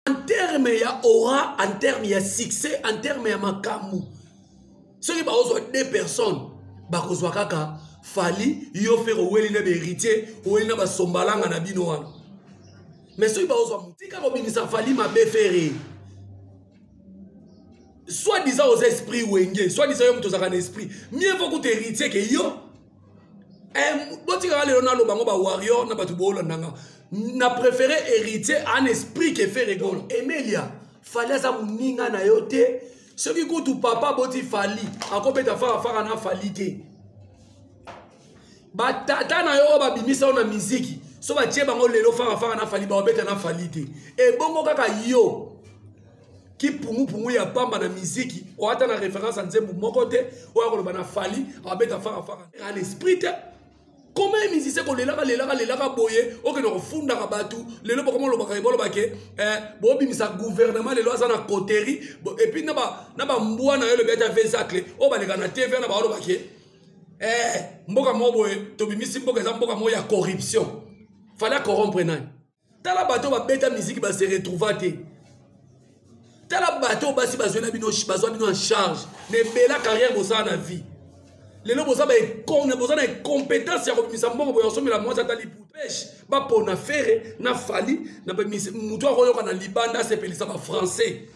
En terme ya aura, en terme ya succès, en terme ya makambo, soki bakozwa deux personnes, bakozwa kaka Fally. Yo Ferre oweli na baheritier, oweli na basombalanga na bino wana. Mais soki bakozwa, tika kobimisa Fally mabe. Ferre, soit disant oza esprit Wenge, soit disant yo moto ozalaka na esprit, mieux vaut kuta héritier ke yo. Botikaka lelo naloba ngo, bawarrior na bato boolandanga, na préféré héritier en esprit ke Ferre Gola. Emelia, Fally aza moninga na yo te. Soki kutu papa boti Fally, akobeta farafara na Fally te. Batata na yo oyo babimisa yo na miziki, so batie bango lelo farafara na Fally, baobeta na Fally te. Ebongo kaka yo kipungupungu ya pamba na miziki, oata na référence ya nzembo moko te oyo akoloba na Fally abeta farafara en esprit te. Comment un musicien kolelaka lelaka lelaka boye, okende kofundaka bato? Lelo bokoma olobaka, bolobake bobimisa gouvernement. Lelo aza na coterie, et puis na bambwa na yo, elobi ata vesacle oyo baleka na TV na baolobake mboka moko boye tobimisi, mboka eza mboka moko ya corruption. Fally acorrompre nani? Tala bato babeta miziki, base retrouva te. Tala bato basi bazwela bino, bazwa bino en charge na ebela carrière bosala na vie. Lelo boza boza na incompétence ya kobimisa mbongo boya kosomela mwasi ata liputa. Peshe bapona Ferre na Fally na motu akoyoka na libanda, asepelisa bafrançais.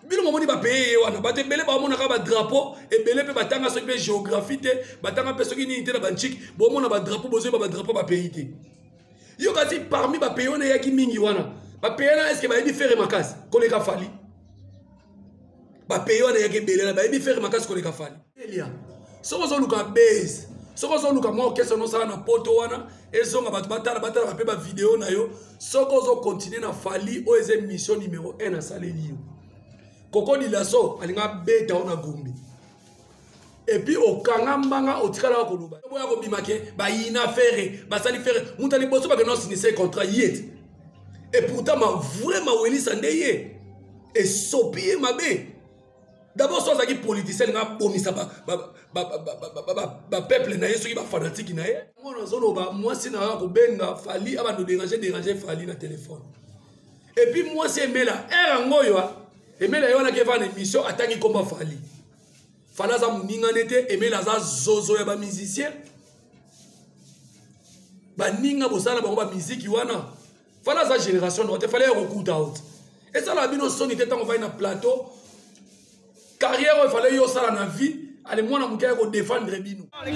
Bino momoni bapaye ye wana, bato ebele baomonaka badrapeau ebele mpe batanga soki mpe géographie te, batanga mpe soki nini te na banchike. Bomona badrapeau, bozoyeba badrapeau bapays te. Yo kasi parmi bapays wana eyaki mingi wana, bapays wana, est-ce bayebi Ferre makasi koleka Fally? Bapays wana eyaki ebele na bayebi Ferre makasi koleka Fally? Elia, soki ozoluka base, soki ozoluka mwa orchestre nosala na poto wana ezonga, bato batala, batalaka mpe bavideo na yo. Soki ozocontinue na Fally, oyo eza émission numéro 1 asaleli yo. Koko Dilaso alinga beta o na Gombe, et puis okanga mbanga, otikalaka koloba boya kobima ke bayina Ferre, basali Ferre moto ya liboso bakende osinise contrat ye te. Et pourtant ma vrai mawelisa nde ye esopi ye mabe. D'abord, so azalaki politicien, alinga abomisa bapeuple na ye, soki bafanatike na ye. Ngo nazoloba, mwasi na yo akobenga Fally, abando déranger déranger Fally na telefone. Et puis mwasi emela ere yango oyo emela ye wana ke va na émission, atangi komba Fally. Fally aza moningane te. Emela aza zozo ya bamusicien, baninga bosala bango bamiziki wana. Fally aza génération no te. Fally ya kokuta oti esala bino soni te. Ntango Fally na plateau, carrière oyo efale yo osala na vie, ale mwana moke ya kodefendre bino. Tala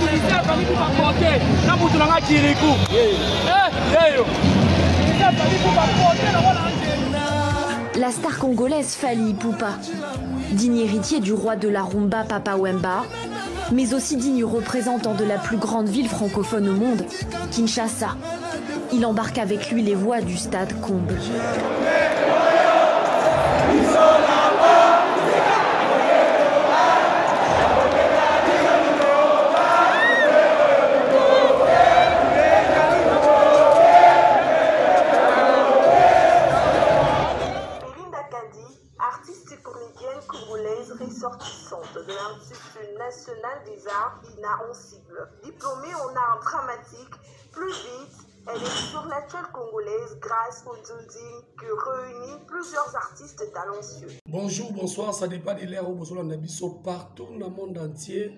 musicien Fally Ipupa porte na mutu nanga kiriku yeyo. Fally Ipupa porte na wana. La star congolaise Fally Ipupa, digne héritier du roi de la rumba Papa Wemba, mais aussi digne représentant de la plus grande ville francophone au monde, Kinshasa. Il embarque avec lui les voix du stade comble. Belinda Kandi, artiste et comédienne congolaise ressortissante de l'Institut national des arts INA en sigle. Diplômée en art dramatique, plus vite, elle est sur la toile congolaise grâce au Nzonding qui réunit plusieurs artistes talentueux. Bonjour, bonsoir, ça dépend de l'heure où vous êtes biso partout dans le monde entier.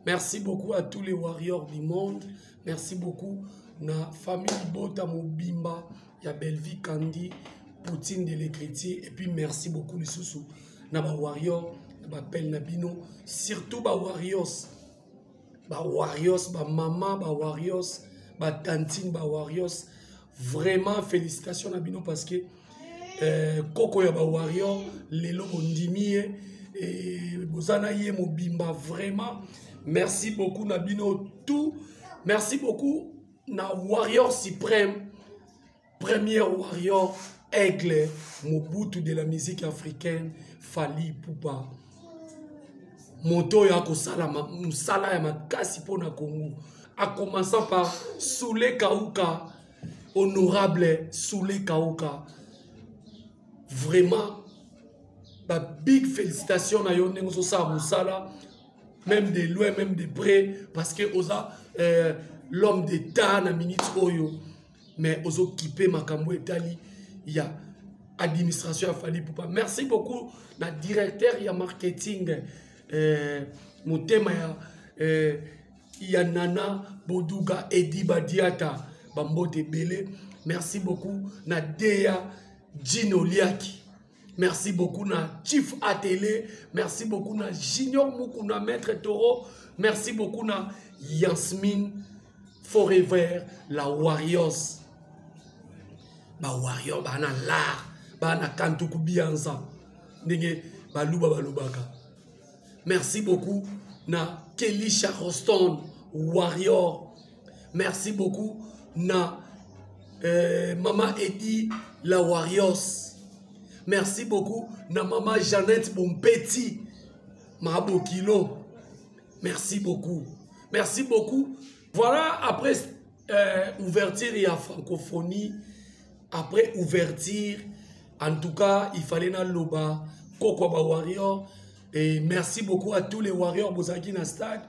Merci beaucoup à tous les warriors du monde. Merci beaucoup na famille Bota Mobimba, ya Bellevie Kandi, Poutine de l'écriture. Et puis merci beaucoup lisusu na ba warriors, na ba pel na bino, surtout ba warriors. Ba warriors, ba mama, ba warriors, ba tantine, ba warriors. Vraiment félicitations na bino parce que koko ya ba warrior lelo bondimi ye et boza na ye mobimba. Vraiment merci beaucoup na bino tout. Merci beaucoup na warrior suprême, premier warrior aigle Mobutu de la musique africaine, Fally Ipupa, moto oyo akosala mosala ya makasi mpona Congo, a commençant par Soule Kauka, honorable Soule Kauka. Vraiment ba big félicitations na yo ndenge ozosala mosala, même de loin, même de près, parce que oza l'homme d'état na minute oyo. Mais ozokipe makambo etali ya administration ya Fally Ipupa. Merci beaucoup na directeur ya marketing motema ya Nana Boduga Edi Badiata, bambote ebele. Merci beaucoup na Dea Gino Liaki. Merci beaucoup na Chief Atelier. Merci beaucoup na Junior Mukuna, Maître Toro. Merci beaucoup na Yasmine Forever, la Warriors. Ba Warriors, ba na l'art, ba na Kantuku Bianza. Ndenge baluba balubaka. Merci beaucoup na Kelly Charleston, Warrior. Merci beaucoup na Mama Eddie, la Warriors. Merci beaucoup na Mama Jeannette Bompeti, Mabokilo. Merci beaucoup. Merci beaucoup. Voilà, après ouverture il y a francophonie. Après ouverture, en tout cas, il fallait na loba, koko ba warrior. Et merci beaucoup à tous les warriors bozaki na stade.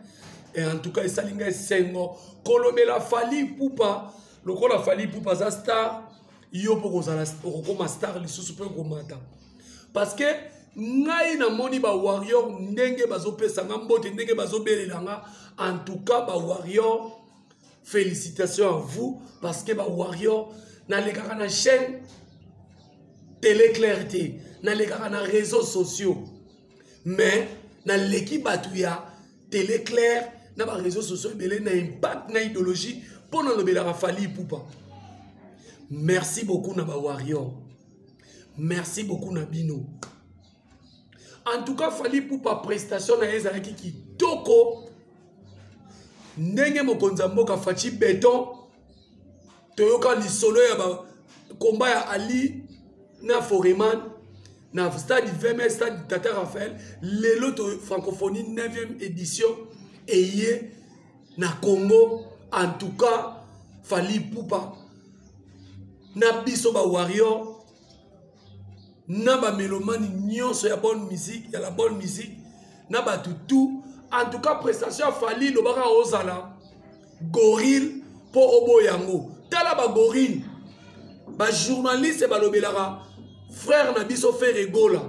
Et en tout cas, esalinga sengo kolobela Fally Ipupa, lokola Fally Ipupa za star, yo po kozala okokoma star lisusu pe komata. Parce que ngai namoni ba warrior ndenge bazopesa nga mbote, ndenge bazobelela nga. En tout cas, ba warrior, félicitations à vous, parce que ba warrior nalekaka na chaîne Télé Clarté, nalekaka na réseaux sociaux, mais naleki bato ya Télé Claire na ba réseaux sociaux ebele na impact na idéologie mpo nalobelaka Fally Ipupa. Merci beaucoup na ba warrior, merci beaucoup na bino. En tout cas, Fally Ipupa prestation na ye ezalaki kitoko ndenge mokonzi ya mboka Fatshi Béton. Toyoka lisolo ya ba combat ya Ali na Foreman na stade 20 mai, stade Tata Raphaël. Lelo to francophonie 9e édition eye na Congo. En tout cas, Fally Ipupa na biso ba warrior na ba mélomane nyonso ya bonne musique, ya la bonne musique na bato tout. En tout cas, prestation ya Fally lobaka ozala gorille po oboya yango. Tala ba gorille, ba journaliste balobelaka frère na biso Ferre Gola.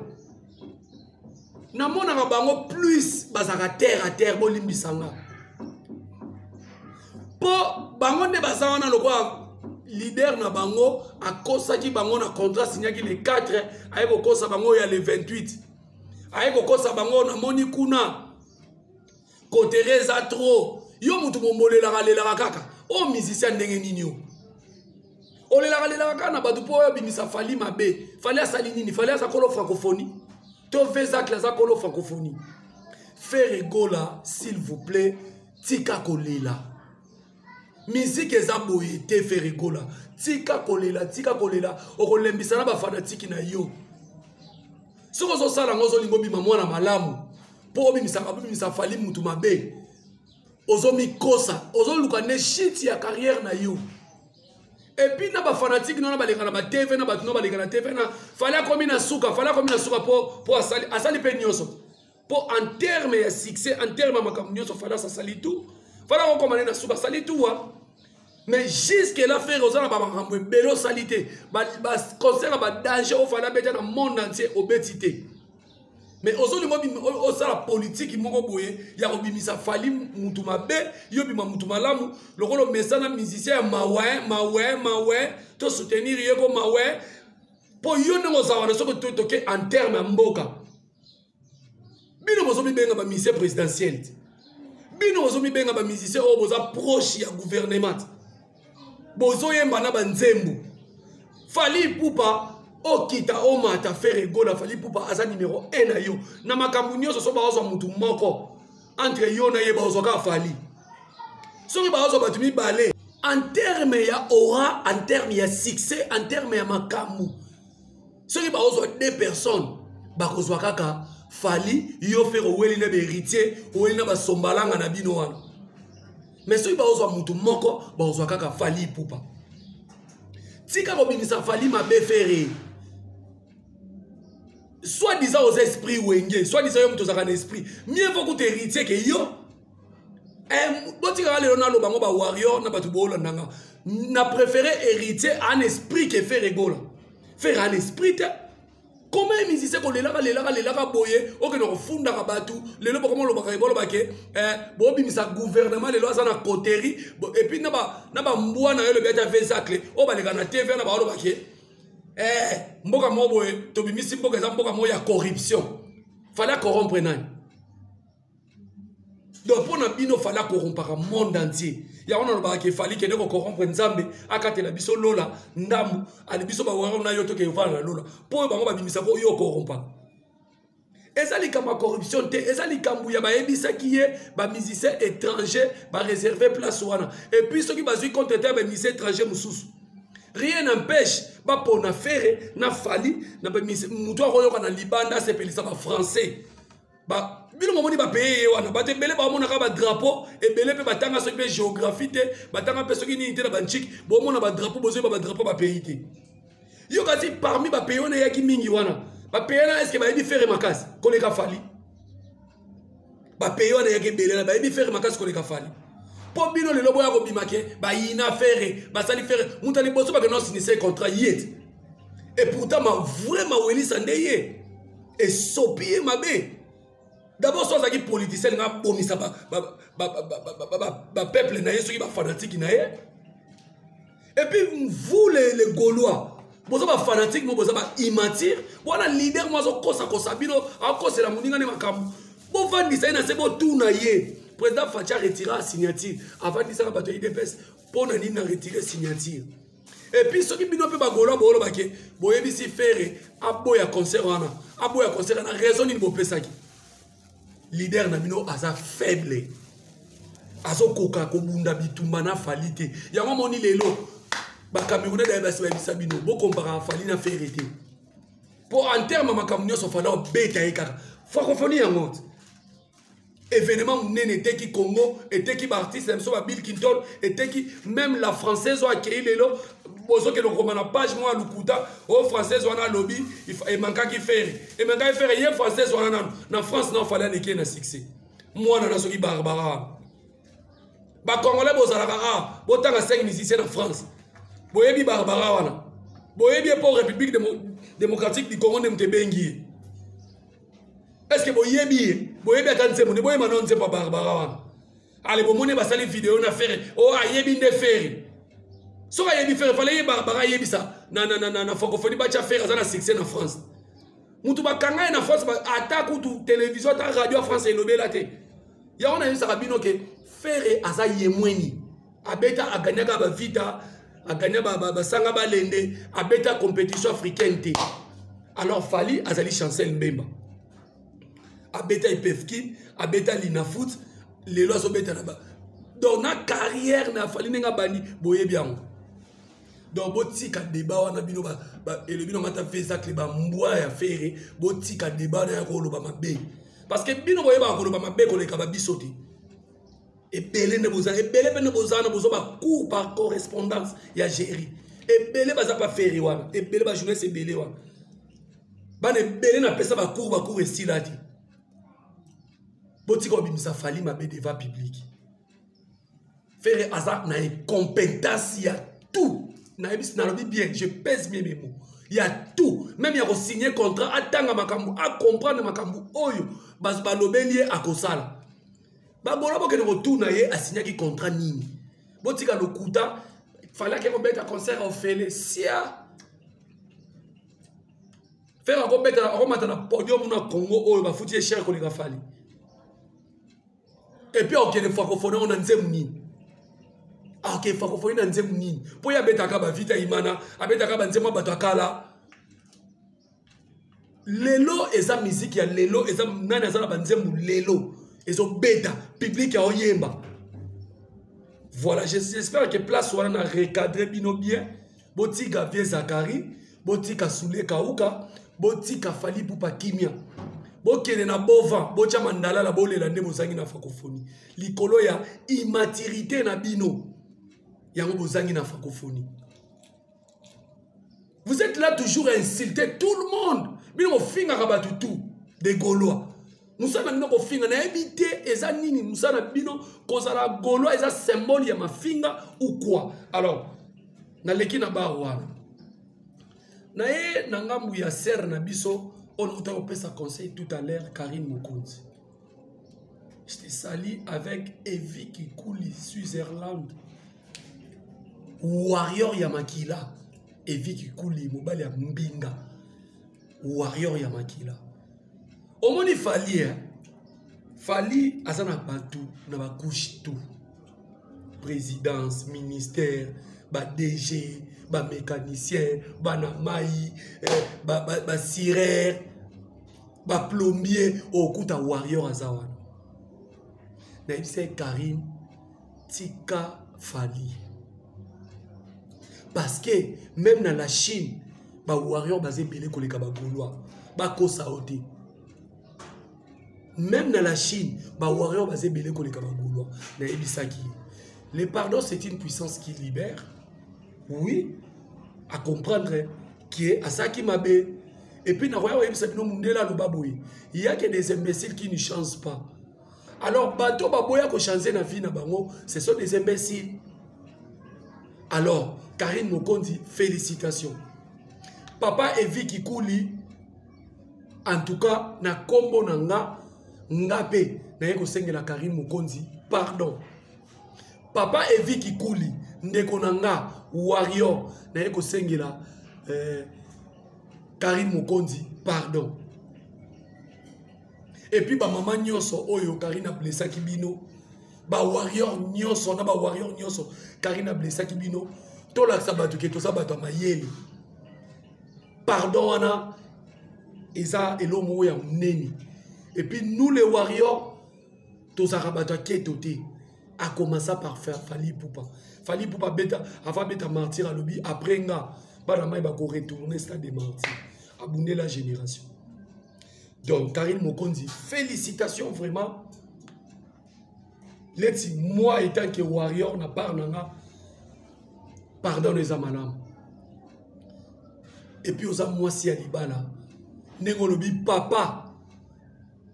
Namonaka bango plus bazaka terre à terre, bolimbisanga. Po bango nde baza wana lokola leader na bango akosaki bango na contrat signaki le 4, aye kokosa bango ya le 28. Aye kokosa bango namoni kuna kotere eza trop. Yo mutu mombolelaka lelaka kaka. O musicien ndenge nini yo? Olelaka lelaka kaka na bato po oyo abimisa Fally mabe. Fally asali nini? Fally aza kolo francophonie. To Vezacle aza kolo francophonie. Ferre Gola, s'il vous plaît, tika kolela. Musique eza boye te, Ferre Gola. Tika kolela, tika kolela. Okolembisa na ba fanatiki na yo. Soki ozosala yango, ozolinga obima mwana malamu. Po obimisa Fally mutu mabe. Ozomikosa, ozoluka ne shit ya carrière na yo. Et puis na ba fanatique na baleka na ba TV, na bato na baleka na TV na Fally akomi na suka, Fally akomi na suka po asali pe nyonso. Po en terme ya succès, en terme ya makambo nyonso, Fally asali tout. Fally akokoma na suka, asali tout, hein. Mais jusque là, frère, oza na ba makambo ebele osali te. Ba, ba concert ya ba danger oyo Fally abeta na monde entier obeti te. Mais ozolinga osala politique moko boye ya kobimisa Fally mutu mabe, yo bima mutu malamu, lokolo mesana musicien ya mawe, mawe, mawe, to soutenir ye ko mawe. Po yo ndenge ozala wana soki toke en terme ya mboka. Bino bozomibenga ba musicien présidentiel. Bino bozomibenga ba musicien oyo boza proche ya gouvernement. Bozoyemba na ba nzembo. Fally Ipupa okita omata Ferre Gola, Fally Ipupa aza numéro 1 na yo. Na makambo nyonso so baozwa mutu moko entre yo na ye baozwa kaka Fally. Soki baozwa bato mibale en terme ya aura, en terme ya succès, en terme ya makambo. Soki baozwa deux personnes bakozwa kaka Fally, yo Ferre oweli na ba héritier, oweli na ba sombalanga na bino wana. Mais soki baozwa mutu moko baozwa kaka Fally Ipupa. Tika kobimisa Fally mabe Ferre. Soit disant aux esprits wenge, soit disant yo mutu ozalaka na esprit. Mieux vaut que héritier que yo. Botika lelo naloba ngo ba warrior na bato bolandanga. Na préféré héritier en esprit que Ferre Gola. Ferre en esprit te. Comment un musicien kolelaka lelaka lelaka boye okende kofundaka bato lelo bokoma olobaka bolobake eh, bobimisa gouvernement lelo aza na coterie epuis na bambwa na yo elobi ata vesacle oyo baleka na tv na baolobake eh, mboka moko boye tobimisi mboka eza mboka moko ya corruption fallait corrompre nani? Donc mpo na bino Fally akorompaka monde entier. Yango nalobaka ke Fally kende kokorompre Nzambe, akatela biso lola ndambu, ali biso bawaro na yo toke ovanda na lola, mpo oyo bango babimisaka oyo okorompaka. Eza likambo ya corruption te, eza likambo ya bayebisaki ye bamusicien étranger bareserve place wana. Et puis soki bazwi contre te ya bamusicien étranger mosusu, rien n'empêche bapona Ferre na Fally na motu akoyoka na libanda asepelisa bafrançais. Ba bino bomoni bapaye ye wana bato ebele baomonaka badrapeau ebele mpe batanga soki mpe géographie te, batanga mpe soki nini te na banchike, bomona badrapeau, bozoyeba badrapeau bapays te. Yo kasi parmi bapays wana eyaki mingi wana, bapays wana eske bayebi Ferre makasi koleka Fally? Bapays wana eyaki ebele na bayebi Ferre makasi koleka Fally. Mpo bino lelo boya kobima ke bayina Ferre, basali Ferre moto ya liboso bakende osinise contrat ye te. Et pourtant ma vrai mawelisa nde ye esopi ye mabe. D'abord so azalaki politicien alinga abomisa bapeuple na ye soki bafanatike na ye. Et puis vous les Gaulois, boza bafanatike mo, boza baimmature wana. Leader mo azokosakosa bino, akosela moninga nde makambo. Bovandisa ye na se, botuna ye. Président Fatshi aretira signature, avandisaka bato ya UDPS mpo na nini na retire signature? Et puis soki bino mpe bagaulois boolobake boyebisi Ferre aboya concert wana, aboya concert wana, raison nini bopesaki? Leader na bino aza faible, azokoka kobunda bitumba na Fally te. Yango amoni lelo bacamerounais daye basi bayebisa bino bokomparaka Fally na Ferre te, mpo en terme makambo nyonso Fally obeta ye kaka francophonie. Yango te événement monene eteki Congo, eteki baartiste na biso ba Bill Clinton, eteki même la française oyo akei lelo. Bozokende kokoma na page moko ya lokuta oyo française wana alobi emankaki Ferre, emankaki Ferre. Ye française wana nano na France na Fally aleki ye na succès. Mwana na soki Barbara wana, bacongolais bozalaka a botanga 5 musiciens na France, boyebi Barbara wana, boyebi ye mpo République démocratique du Congo nde moto ebengi ye. Est-ce que boyebi ye? Boyebi ata nzembo nde boyeba no nzembo ya Barbara wana? Ale bomoni basali video na Ferre oyo ayebi nde Ferre. Soki ayebi Ferre, fale ye Barbara ayebisa na francophonie batya Ferre aza na succès na France. Mutu bakanga ye na France, ata kutu télévision ata radio ya France elobela te. Yango nayebisaka bino ke Ferre aza ye mweni abeta, aganyaka bavita, aganya basanga balende, abeta compétition africaine te. Alors Fally azali Chancel Mbemba, abeta epefkin, abeta Linafoot, lelo azobeta na ba. Donc na carrière na Fally ndenge abandi boyebi yango. Donc botika débat wana bino elobi nango ata Fezacle bambwa ya Ferre, botika débat wana ya koloba mabe, parce que bino boyebaka koloba mabe koleka babiso te. Ebele nde boza, ebele mpe nde boza wana, bozwa bacours par correspondance ya Géri. Ebele baza pa Ferre wana, ebele bajournaliste ebele wana, bana ebele napesa bacours, bacours esila te. Botika kobimisa Fally mabe devant public. Ferre aza na incompétence ya tout. Nayebisi, nalobi bien, je pèse bien mes mots, ya tout, même ya kosigne contrat. Atanga makambo, acomprendre makambo oyo balobeli ye akosala. Babola bokende kotuna ye asignaki contrat nini. Botika lokuta. Fally ake kobeta concert ofele sia. Ferre akobeta, akomata na podium na Congo oyo bafuti ye cher koleka Fally. Et puis akokende francophonie oyo na nzembo nini? Akokende francophonie na nzembo nini? Mpo ye abetaka bavita imana, abetaka banzembo ya bato akala. Lelo eza miziki ya lelo, eza nani aza na banzembo lelo ezobeta public ya oyemba. Voilà, j'espère que place wana na recadre bino bien. Botika vieux Zakari, botika Sule Kauka, botika Fally Ipupa kimia, bokende na bova, botya mandalala, bolela nde bozangi na francophonie likolo ya immaturité na bino. Yango bozangi na francophonie. Vous êtes là toujours à insulter tout le monde. Bino bofingaka bato tout des Gaulois. Mosala na bino kofinga, nayebi te eza nini mosala na bino. Kozala gaulois eza symbole ya mafinga ou quoi? Alors naleki na bar wana, naye na ngambu ya sere na biso oyo nauta kopesa conseil tout à l'heure, Karine Mokonzi. Je te salue avec Evi Kikuli, Switzerland, warrior ya makila. Evi Kikuli, mobali ya mbinga, warrior ya makila. Omoni Fally, eh? Fally aza na bato na bacouche tout, présidence, ministère, ba DG, ba mécanicien, bana mai, eh, ba cireur, ba plombier, okuta warrior aza wana. Nayebisa ye: Karine, tika Fally, parce que même na la Chine, bawarrior baza ebele koleka bagaulois. Bakosa yo te, même na la Chine, bawarrior baza ebele koleka bagaulois. Nayebisaki ye, le pardon, c'est une puissance qui libère. Oui, à comprendre que asalaki mabe. Et puis nakoya koyebisa bino, mundele aloba boye: il y a que des imbéciles qui ne changent pas. Alors bato baboya kochanger na vie na bango, ce sont des imbéciles. Alors Karine Mokonzi, félicitations. Papa Evi Kikuli, en tout cas na kombo na nga, nga mpe naye kosengela Karine Mokonzi pardon. Papa Evi Kikuli, ndeko na nga warrior, naye kosengela Karine Mokonzi pardon. Et puis bamama nyonso oyo Karine ablessaki bino, bawarrior nyonso na bawarrior nyonso Karine ablessaki bino, tolakisa bato ke toza bato ya mayele. Pardon wana eza eloko moko ya monene. Et puis nous les warriors, tozalaka bato ya keto te. Akomasa par faire Fally Ipupa. Fally Ipupa beta avant beta martyr, alobi: après nga, bana mai bakoretourner stade de martyr. Abundela génération. Donc Karine Mokonzi, félicitations vraiment. Leti moi étant que warrior na part na nga, pardon eza malamu. Et puis oza mwasi ya libala. Ndenge olobi, papa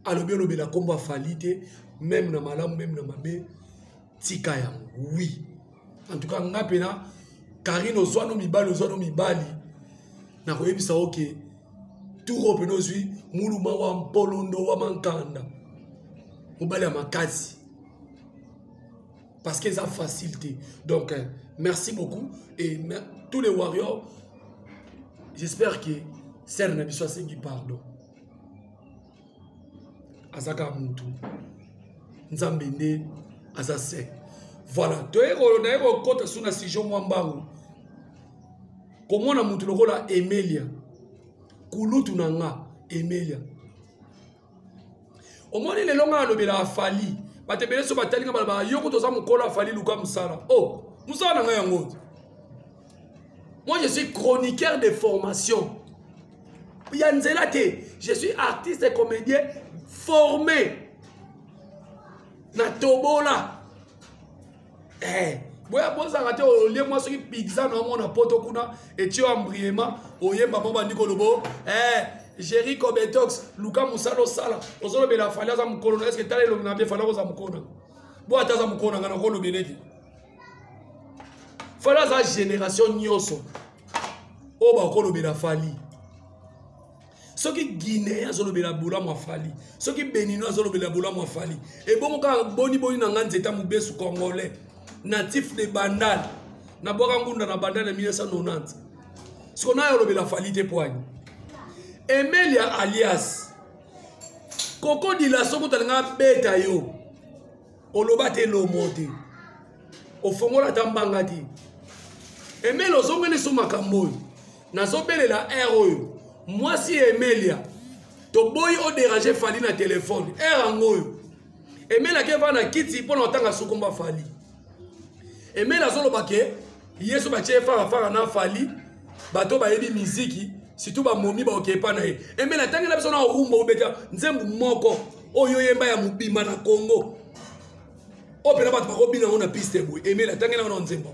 alobi olobela nkombo ya Fally te, même na malamu, même na mabe, tika yango. Oui, en tout cas nga mpena Karine, ozwa no mibali, ozwa no mibali, nakoyebisa oke tour oyo mpena ozwi muluma wa mpolondo wa mankanda, mobali ya makasi, parce que eza facile te. Donc merci beaucoup et tous les warriors. J'espère que sere na biso asengi pardon. Aza kaka mutu, Nzambe nde aza se. Voilà, toye kokɔta su na sujet mwa mbangu. Komona mutu lokola Emelia, kulutu na nga Emelia, omoni lelo nga alobelaka Fally, bato ebele so batali nga, balobaka: yo kutu oza mokolo ya Fally, luka mosala. Oh, mosala na ngai yango, moi je suis chroniqueur de formation ya nzela te. Je suis artiste et comédien formé na tobola. Eh, boya bozalaka te. Olie mwa soki pizza na omona poto kuna etie yo embriema, oyemba mo bandi kolobo. Eh, Géri Cobetox, luka mosala osala. Ozolobela Fally aza mokolo na, est-ce tala elongi na bie, Fally akoza mokolo na bo, ata aza mokolo na ngai, nakolobela ete Fally aza génération nyonso oyo bakolobela Fally. Soki Guinéen azolobela bolamu ya Fally, soki Béninois azolobela bolamu ya Fally, ebongo kaka boni boni na nga nzeta mobesu, Congolais natif de Bandal, nabwaka ngunda na Bandal na 1990, siko naye olobela Fally te poigne. Emelia alias Kokodila, soki otalinga beta yo, oloba te, lomo te, ofongola ata mbanga te. Emelia, ozongeli so makambo oyo nazobelela aire oyo. Mwasi Emelia, toboyi odéranger Fally na telefone aire yango oyo. Emelia ake va na kiti mpo na kotanga sukomba Fally. Emelia azoloba ke ye so batie farafara na Fally, bato bayebi miziki, surtout bamomi, baoke epa na ye. Emelia, atangela biso na rumba, obeta nzembo moko oyo oyemba ya mobimba na Congo, oyo mpena bato bakobina yango na piste boye. Emelia, atangela ngo na nzembo.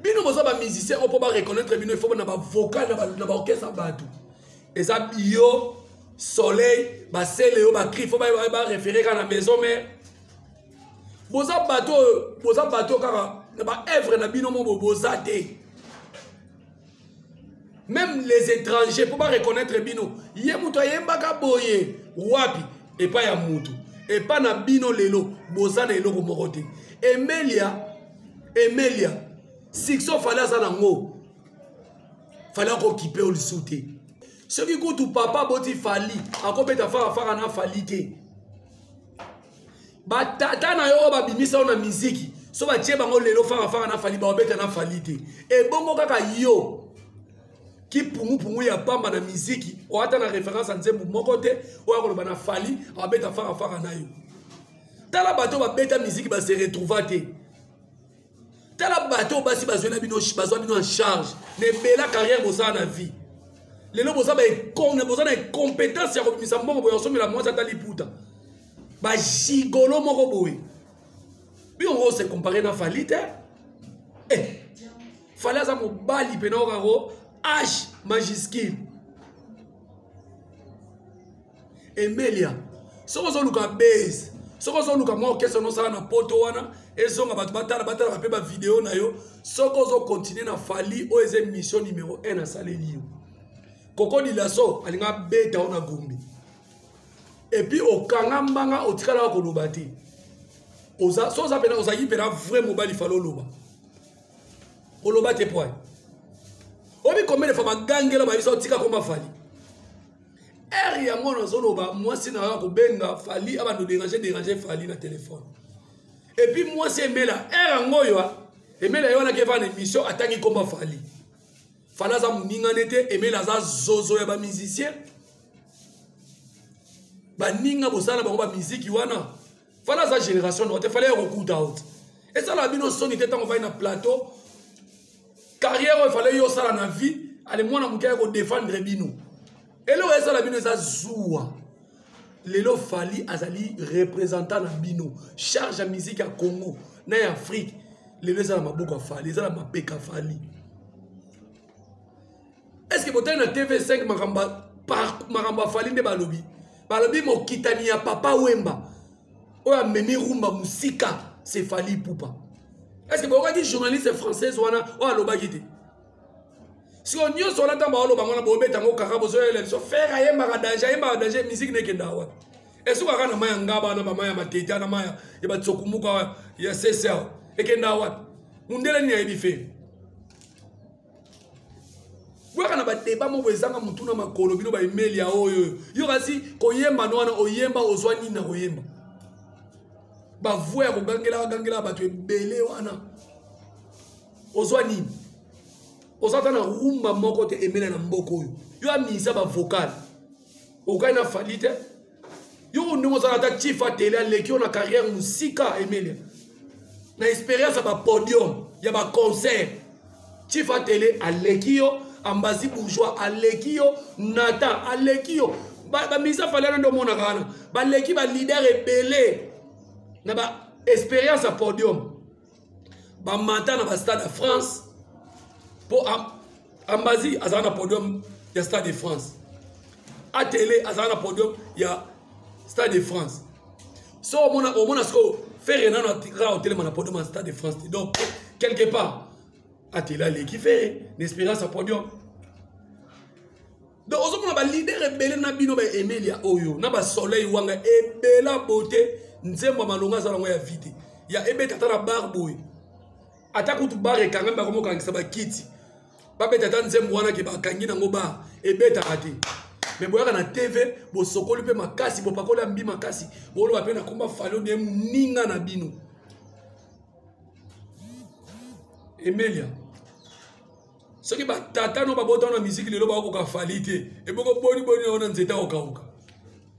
Bino boza bamusicien oyo mpo bareconnaître bino, ifo na bavocal na baorchestre ya bato. Eza yo. Soleil, basele yo ba cri faut ba ba référer kaka na maison mère. Boza bato boza bato kaka na ba œuvre na bino mo boza te. Même les étrangers pour ba reconnaître bino, ye mutu ayembaka boye wapi epa ya mutu. Epa na bino lelo boza na eloko moko te. Emelia Emelia succès fallait aza nango. Fallait akokipe yo lisusu te. Soki kutu papa boti Fally akobeta fara fara na Fally te. Batata na yo oyo babimisa yo na miziki so batie bango lelo fara fara na Fally baobeta na Fally te. Ebongo kaka yo kipungupungu ya pamba na miziki oata na référence ya nzembo moko te oyo akoloba na Fally abeta fara fara na yo. Tala bato babeta miziki ba se retrouva te. Tala bato basi bazwela bino bazwa bino en charge na ebela carrière bosala na vie. Lelo boza ba econ boza na incompétence ya kobimisa mbongo boye osomela mwasi ata liputa. Ba gigolo moko boye. Bino ngo se comparer na Fally te. Eh. Fally aza mobali pena okako H majuscule. Emelia soki ozoluka base soki ozoluka mwa orchestre nosala na poto wana ezonga bato batala batalaka mpe bavideo na yo soki ozokontinue na Fally oyo eza émission numéro 1 asaleli yo Koko Dilaso alinga beta yo na gombe epuis okanga mbanga otikalaka koloba te oza so oza pena ozalaki pena vrai mobali falo oloba oloba te poye obi combien de fois bagangela bayebisa otika komba Fally heure yango nazoloba mwasi na yo akobenga Fally abando déranger déranger Fally na telefone epuis mwasi emela heure yango oyo emela ye wana keva na émission atangi komba Fally. Fally aza moninga ne te, emela aza zozo ya bamusicien baninga bosala bango bamiziki wana. Fally aza génération na te, Fally ya kokuta ot esala bino soni te ntango ofai na plateau carrière oyo fallait yo osala na vie ale mwana moke ya kodefendre bino eloko esala bino eza zuwa. Lelo Fally azali représentant na bino charge ya musique ya Congo na ya Afrique lelo eza na maboko ya Fally, eza na mapeka ya Fally. Est-ce que botali na TV5 makambo ya Fally nde balobi? Balobi mokitani ya Papa Wemba oyo amemi rumba musika c'est Fally Ipupa. Est-ce que bokaki journaliste française wana oyo alobaki te? Siko nyonso wana ntango baoloba ngo na bobeta ngo kaka bozoyela biso faire ayembaka danger, ayembaka danger, musique nekenda wapi? Esuka kaka na mai ya ngaba na bamai ya matete na mai ya batsokumuka ya sese awa ekenda wapi? Mundele nini ayebi faire? Bwaka na badeba moko ezanga mutu na makolo bino ba email ya oyo. Yo kasi koyemba no wana oyemba ozwa nini na koyemba? Ba voix ya kogangela gangela bato ebele wana. Ozwa nini? Oza ata na rumba moko te emela na mboka oyo. Yo amisa ba vocal. Okai na Fally te. Yo ndongo ozala ata chief a télé aleki yo na carrière musika Emelia. Na expérience ya ba podium, ya ba concert. Chief a télé aleki yo, Ambassy Bourgeois aleki yo, Nathan aleki yo. Ba misa Fally wana nde omonaka wana. Baleki ba leader ebele na ba expérience ya podium. Ba mata na ba stade ya France po Ambassy azala na podium ya stade de France. Atele azala na podium ya stade de France. So omona omona siko Ferre nano atikala otelema na podium ya stade de France. Donc quelque part Atele aleki Ferre na espérance ya podium. Donc ozomona ba leader ebele na bino ba Emelia oyo na ba Soleil wanga ebela beauté nzembo malonga azala ngo ya vide ya ebeta ata na bar boye ata kutu bar ekangami bakomokangisa bakiti babeta ata nzembo wana ke bakangi nango bar ebetaka te. Mais boyaka na TV bosokoli mpe makasi bopakoli ya mbi makasi boloba mpe na komba Fally nde moninga na bino. Emelia soki batata no babota na musique lelo bakoka Fally te eboko boni boni na wana nzete okauka.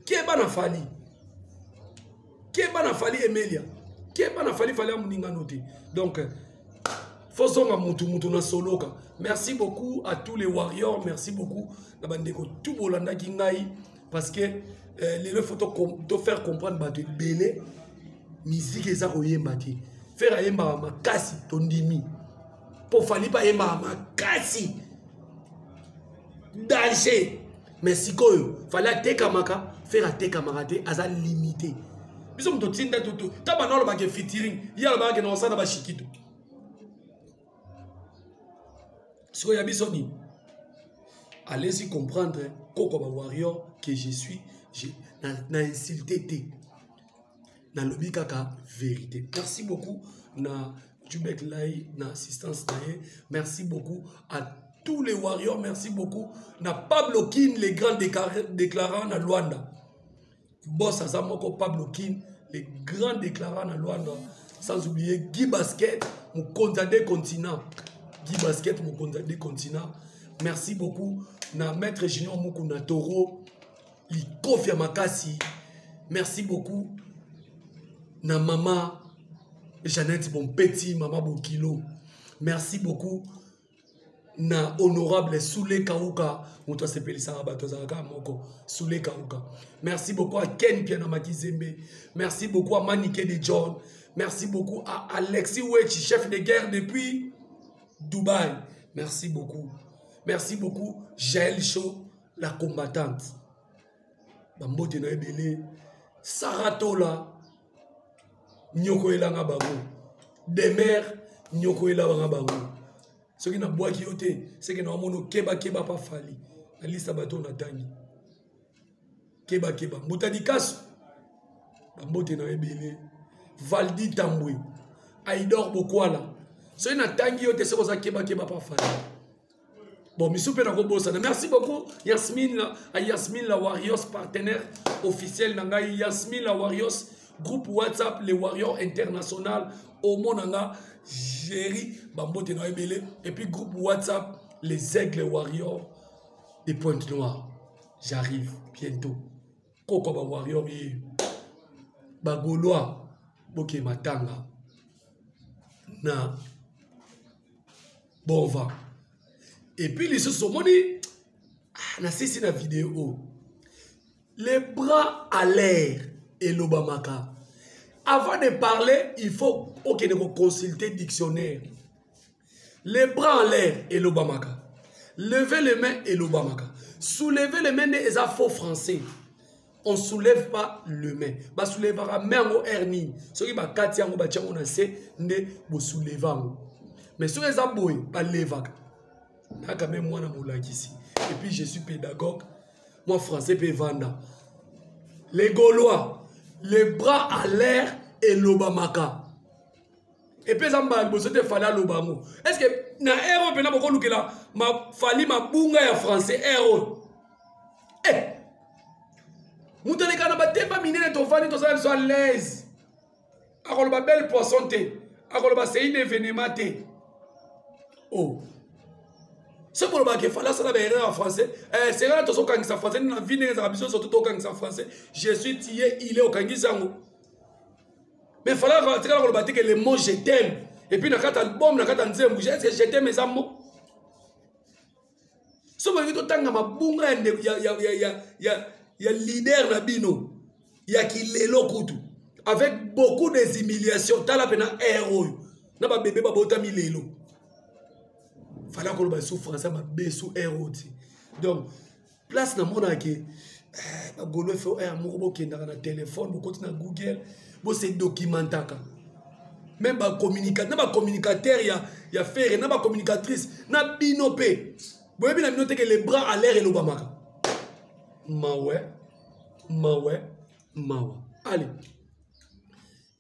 Keba na Fally. Keba na Fally Emelia. Keba na Fally, Fally amuninga no te. Donc fozonga mutu mutu na soloka. Merci beaucoup à tous les warriors, merci beaucoup na bandeko tout bolandaki ngai parce que lelo faut to faire comprendre bato ebele musique eza koyemba te. Faire ayemba makasi tondimi. Po Fally pa yemba makasi. Danger. Mais sikoyo Fally atekamaka, Ferre atekamaka te, aza limité. Biso moto tinda tutu ta bana olobaka featuring, ye alobaka ke na osala bashikito. Sikoyo ya biso nini? Allez-y comprendre koko ba warrior que je suis, je, na, na insulté te. Nalobi kaka vérité. Merci beaucoup na Jubek Lai na assistance na ye. Merci beaucoup à tous les warriors, merci beaucoup na Pablo Kin, les grands déclarants na Luanda. Boss aza moko Pablo Kin, les grands déclarants na Luanda. Sans oublier Guy Basket, mokonzi des continents. Guy Basket, mokonzi des continents. Merci beaucoup na Maître Junior Mukuna Toro, Likofia Makasi. Merci beaucoup na Mama Jeannette Bonpeti, Mama Bokilo. Merci beaucoup na honorable Soule Kauka, moto asepelisaka bato azalaka moko Soule Kauka. Merci beaucoup à Ken Piana Makizembe. Merci beaucoup à Manike de John. Merci beaucoup à Alexis Wechi, chef de guerre depuis Dubaï. Merci beaucoup. Merci beaucoup Jaël Show, la combattante. Bambote na ebele. Saratola nyoko elanga bango. Demer nyoko elanga bango. Soki na bwaki yo te, seke na wamono keba keba pa Fally. Na lista bato na tangi. Keba keba. Mbuta dikasu. Bambote na ebele. Valdi Tambwe. Aidor Bokwala. Soki na tangi yo te, seke oza keba keba pa Fally. Bon, misu pe na kobosana. Merci beaucoup Yasmine la, à Yasmine la Warriors, partenaire officiel na ngai. Yasmine la Warriors, groupe WhatsApp les Warriors International au Monanga, Jerry Bambote na ebele, et puis groupe WhatsApp les Aigles Warriors des Pointe Noire. J'arrive bientôt. Koko ba Warriors ye. Ba Gaulois boke matanga na bon vent. Et puis les sous moni na sisi na vidéo les bras à l'air et l'Obamaka. Avant de parler, il faut ok de consulter dictionnaire. Les bras en l'air et l'Obamaka. Lever les mains et l'Obamaka. Soulever les mains est un faux français. On soulève pas le main. Ba soulevera main ngo hernie. Soki ba kati yango ba tiango na se nde bo souleva ngo. Mais soki eza boye ba levaka. Na quand même mwana molakisi. Et puis je suis pédagogue. Moi français pe vanda. Les Gaulois, les bras à l'air et l'Obamaka. Et puis ça m'a bossé te fallait l'Obamo. Est-ce que na héros pena boko lukela ma fali mabunga ya français héros. Eh Moto aleka na batemba minene tovandi tozala biso à l'aise. Akoloba belle poisson te. Akoloba c'est un événement te. Oh. Soki bolobaka ke Fally asala ba erreur en français, c'est vrai tozokangisa français na vie ndenge ezalaka biso surtout tokangisa français. Je suis tué, il est okangisi yango. Mais Fally atikala koloba te ke le mot je t'aime. Et puis na kati album, na kati nzembo, est-ce que je t'aime eza mot? Soki bolingi totanga mabunga ya ndeko, ya, ya, ya, ya, ya, ya leader na bino, ya kilelo kutu, avec beaucoup des humiliations, tala pena air oyo, na ba bébé ba botami lelo. Fallait koloba sous français mabe sous air oyo ti. Donc place na mona ke, ba golo fo air moko bokendaka na téléphone, bokoti na Google, bo se documentaka. Même ba communicateur, na ba communicateur ya, ya Ferre, na ba communicatrice, na bino pe. Boyebi na bino te que les bras à l'air elobamaka. Mawe, mawe, mawa. Allez,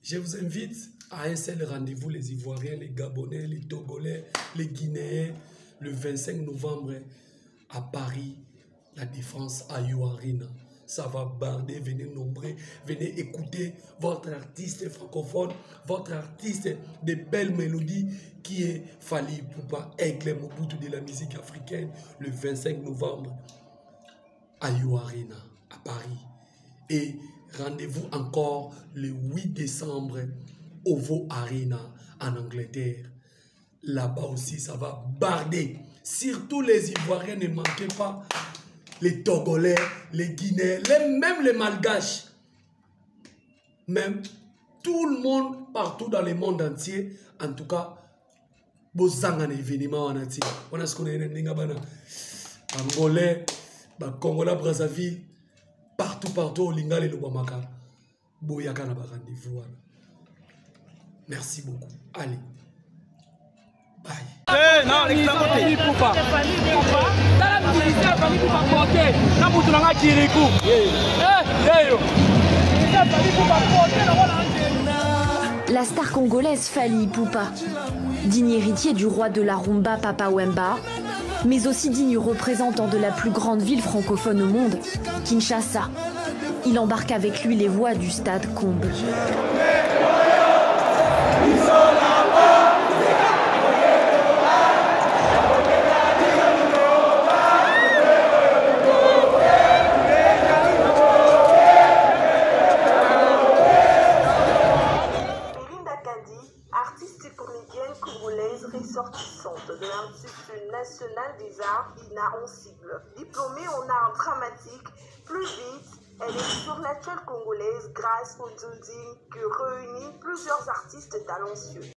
je vous invite à un seul rendez-vous, les Ivoiriens, les Gabonais, les Togolais, les Guinéens, le 25 novembre à Paris, la Défense à U Arena. Ça va barder, venez nombreux, venez écouter votre artiste francophone, votre artiste de belles mélodies qui est Fally Ipupa, Aigle Mobutu de la musique africaine, le 25 novembre à U Arena, à Paris. Et rendez-vous encore le 8 décembre au Ovo Arena en Angleterre. Là-bas aussi, ça va barder. Surtout les Ivoiriens, ne manquez pas. Les Togolais, les Guinéens, même les Malgaches. Même tout le monde, partout dans le monde entier. En tout cas, bozanga na événement wana ti. Wana ce qu'on est ndinga bana. Angolais, Bakongola Brazzaville, partout partout olinga lelobamaka, boyaka na barendez-vous wana. Merci beaucoup. Allez, bye. Eh, non, Ipupa. Tala musicien Fally Ipupa porte na mutu na nga Kirikou. Eh, yeyo. Musicien Fally Ipupa porte na wana. La star congolaise Fally Ipupa, digne héritier du roi de la rumba Papa Wemba, mais aussi digne représentant de la plus grande ville francophone au monde, Kinshasa. Il embarque avec lui les voix du stade comble. Belinda Kandi, artiste et comédienne congolaise ressortissante de l'Institut national des arts INA en sigle. Diplômée en art dramatique, plus vite, elle est sur la toile congolaise grâce au Nzonzing qui réunit plusieurs artistes talentueux.